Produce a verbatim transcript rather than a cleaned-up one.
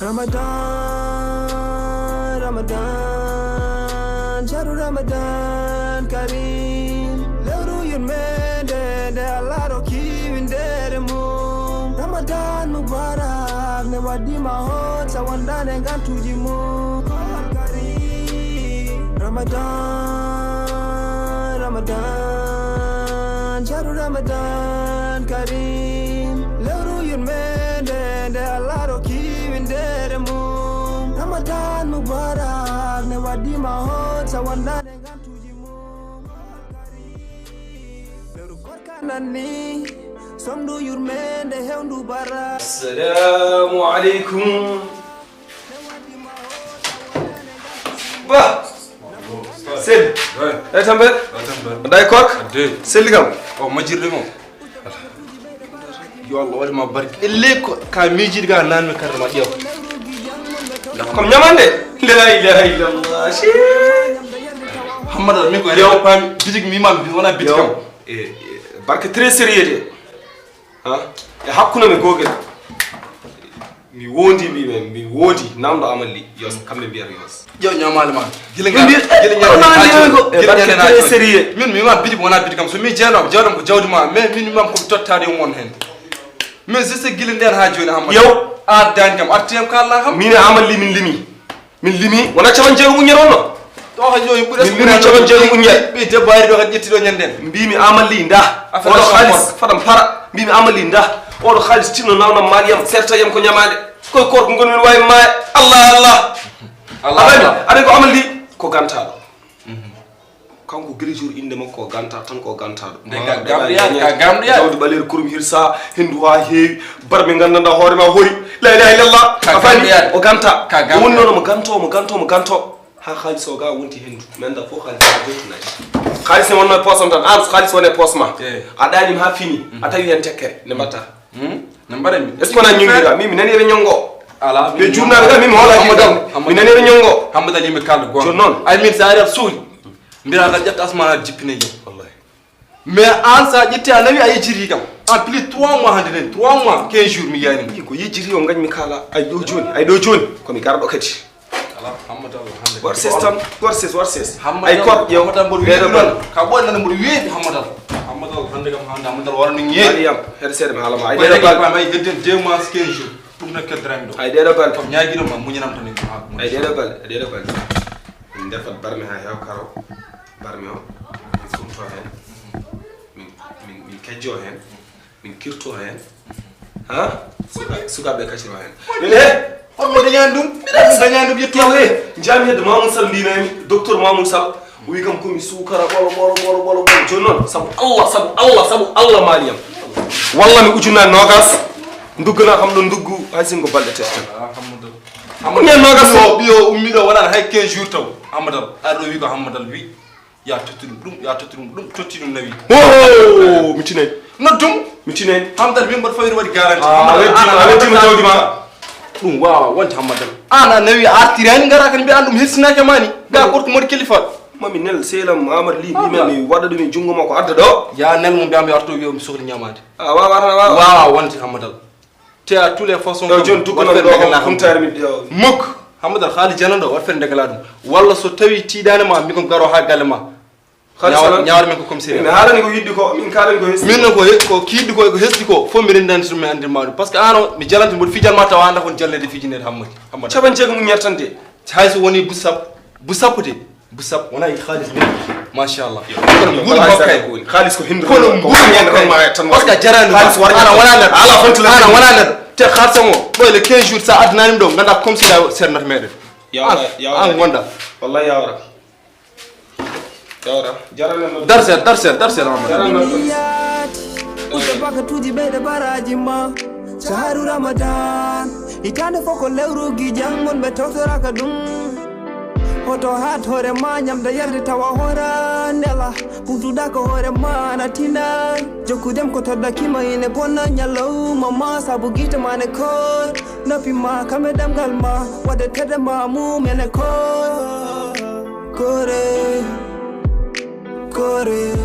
Ramadan, Ramadan, shahru Ramadan Karim. Lewru yurmende nde Allah rokki winndere mum. Ramadan Mubarak, ne waddi ma hot sa wondaane ngantuuji mum. Ramadan, Ramadan, shahru Ramadan Karim. Lewru yurmende nde Allah rokki winndere mum. Ramadan Mubarak, ne waddi ma hot sa wondaane ngantuuji mum. Lewru korka nanni, somdu yurmende hewndu bara. Assalamu alaikum. Ba. Sel. Ay tambe. Ay tambe. Day kok. Ade. Sel kam. O majirde mo. Yo Allah waɗi ma barke. Elle ko ka miijidi ga nan mi karma ƴeew. Comme ñamande. La ilaha illallah. Shi. Hammada mi ko rew pam bitik mi mam wona bitik kam. E barke très sérieux de. Ha? E hakkunde men gogel. Mi wondi mbi men mi wondi namdo amalli yos kambe mbiyar yos. Ƴeew ñamaale ma. Gila ñaama gila ñaama ko e barke très sérieux. Min mi ma bidi wona bidi kam so mi jeeno jawdam ko jawdi ma mais min mi mam ko tottaade mo hen. Mais juste gila nden ha joni amma. Yow. Addani kam arti kam kala kam. Min amalli min limi. Min limi wona capan jeego uññere on no. To ha joni ɓuuri min limi capan jeego uññere. Ɓe debbo ari ɗo kadi ƴetti ɗo ñanden. Mbimi amalli nda. Oɗo xaalis faɗam para mbimi amalli nda. Oɗo xaalis tinno nawnam maliyam serta yam ko ñamaande. Koye korko ngon min wawi maaya. Allah Allah. Allah Allah. Aɗa ko amalli ko gantaɗo. Kanko gila jour inde makko o ganta tan ko gantaɗo. Nde ka gamɗoya ka gamɗoya. Dawdi ɓaleeri kurum hirsa hendu ha heewi. Barme gandanɗa hoore ma hori. La ilaha illallah. Ka gamɗoya. O ganta. Ka gamɗoya. O woni noon omo ganto omo ganto omo ganto. Ha xaalis o ga wonti hendu mi anda fof xaalis o jottinaki. Xaalis ne wonno e poosam tan an xaalis wone poos ma. A ɗanim ha fini a tawi hen tekkere nde mbatta. Ne mbaɗa mi est ce que wona ñongira min mi nani eɓe ñongo. Ala ɓe jurnaɓe kam min mi hoolaki mi nani eɓe ñongo. Hammadal yimɓe kalɗo goo joni noon ay min sa ari aɗa suuri. Mbira aɗa ƴetta asman aɗa jippine jam. Wallahi. Mais an sa ƴetti a nawi a yejjiti kam. En plus trois mois hande nen trois mois quinze jours mi yiyani mo. Ko yejjiti o gañmi kala ay ɗo joni ay ɗo joni komi garɗo kadi. Ala hammadal hande. Warses tan warses warses. Ay kor ƴew. Hammadal mboɗo weeɓi noon ka ɓoy nana mboɗo weeɓi hammadal. Hammadal hande kam hande hammadal wara no ñeeɗi yam. Hede seeɗa mi haalama ay ɗeɗo bal ay hedden deux mois quinze jours. Ɗum ne keddrami ɗo ay ɗeɗo bal. Kam ñaagiɗo ma muñanam tan en ha ay ɗeɗo bal ay ɗeɗo bal. Min ndefat barmi ha heew karo. Barmi o min sumto hen. Min min min kejjo hen. Min kirto hen. Ha? Sukaaɓe kaciro hen. Min he? On mo dañani ɗum? Dañani ɗum yettu he. Jami hedde Mamoud Sall mbinami docteur Mamoud Sall. O wi kam komi sukara ɓolo ɓolo ɓolo ɓolo ɓolo joni noon sabu Allah sabu Allah sabu Allah maaliyam. Walla mi ujunnaji nogas. Duggana kam ɗo duggu hay singo balɗe tete. Ujunnaji nogas o ɓiyo ummiɗo wonata hay quinze jours taw. Hammadal arɗo wi ko Hammadal wi. Ya totti ɗum ɗum ya totti ɗum ɗum totti ɗum nawi. Oho mi tinay. Noddum mi tinay. Hamdal min mbaɗa fawiri waɗi garanti. A weddima a weddima jawdi ma. Ɗum wawa wonde Hammadal. An a nawi a artiri hani gara kadi mbiya an ɗum hirsinaki e mani ga gorko moɗo kilifa. Mami nel selam Amar li mbima mi waɗa ɗum e junngo makko adda ɗo. Ya nel mo mbiyami arto wiyo mi sohli ñamade. A wawa tan a wawa. Wawa wonde Hammadal. Te à tous les façons. Ɗo joni dugganam ɗo ko kumtare mi ɗo. Muk. Hammadal haali janano ɗo waɗ fere ndegala ɗum walla so tawi tiiɗani ma mi kom garo ha galle ma. Ñawar men ko commissariat mi haalani ko yiɗɗi ko min kaalani ko hesɗi min noon ko ko kiiɗɗi ko ko hesɗi ko fof mi rendani so mi andirma ɗum par ce que an o mi jalante mboɗo fijanma tawa anda kon jallede fijinede hammadi hammadi capan jeegom uññere tan de hay so woni bu sappo bu sappo de bu sappo wona e xaalis ne machallah kono mbuɗo hokkay xaalis ko hindu kono mbuɗo hokkay tan parce que jarani xaalis wona ana wona neɗɗo ala fonti ana wona neɗɗo te xaalisam o ɗo le quinze jours sa addananima ɗo ganda commissariat o sernata meɗen an gonda wallahi yawra. Dar seeɗa dar seeɗa dar seeɗa Amadou. Ɓurta bakatuuji ɓeyɗe baraaji ma. Shahru Ramadan. Hitaande fof ko lewru gijam mon ɓe tawtoraaka ɗum. Hoto haat hoore ma ñamde yarde tawa hoora nela. Huutuɗa ko hoore ma na tinay. Jokkudem ko toddakima ine bonna ñalawma ma sabu gite ma ne koor. Noppi ma kam e ɗemngal ma waɗe tede ma mum ene koor. Kore, kore.